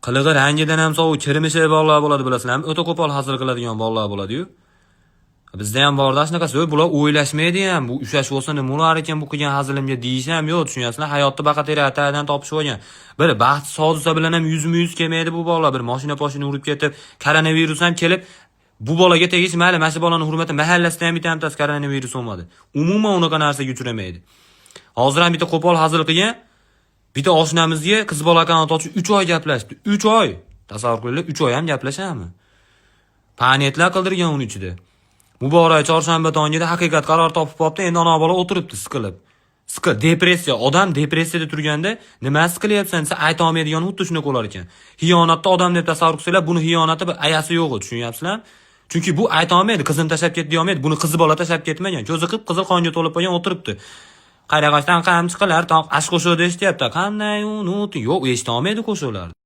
Qilig'i rangidan ham sovuq, kirmishi bolalar bo'ladi, bilasizlarmi? O'ta qo'pol hazil qiladigan bolalar bo'ladi-yu. Bizda ham borda shunaqasi, bular o'ylashmaydi ham, bu ushlashib olsa nima bo'lar ekan bu qilgan hazilimga deyish ham yo'q, tushunyapsizlar? Hayotni baqateradan topishib olgan. Bir baxtsiz hodisa bilan ham yuzma-yuz kelmaydi bu bolalar. Bir mashina poshina urib ketib, koronavirus ham kelib, bu bolaga tegish mayli, mana shu bolani hurmati mahallasida ham bittasi koronavirus bo'lmadi. Umuman unaqa narsaga uchramaydi. Hozir ham bitta qo'pol hazil qilgan, bitta oshnamizga qiz bola akkaunt ochib 3 oy gaplashdi. 3 oy. Tasavvur qilinglar, 3 oy ham gaplashami? Panetlar qildirgan uni ichida. Muborak chorshanba tongida haqiqat qaror topib qolibdi, endi ona bola o'tiribdi siqilib. Siqil, depressiya, odam depressiyada turganda nimasi qilyapsan desa ayta olmaydigan xuddi shunaqa bo'lar ekan. Xiyonatda odam deb tasavvur qilsanglar, buni xiyonati bir ayasi yo'q, tushunyapsizlar? Chunki bu ayta olmaydi, qizim tashlab ketdi deya olmaydi, buni qizi bola tashlab ketmagan. Ko'zi qip qizil qonga to'lib qolgan o'tiribdi. Qayrag'ochdan qamchi qilar, toq ash qo'shiqni eshityapti. Qanday unut, yo'q, eshita olmaydi qo'shiqlarni.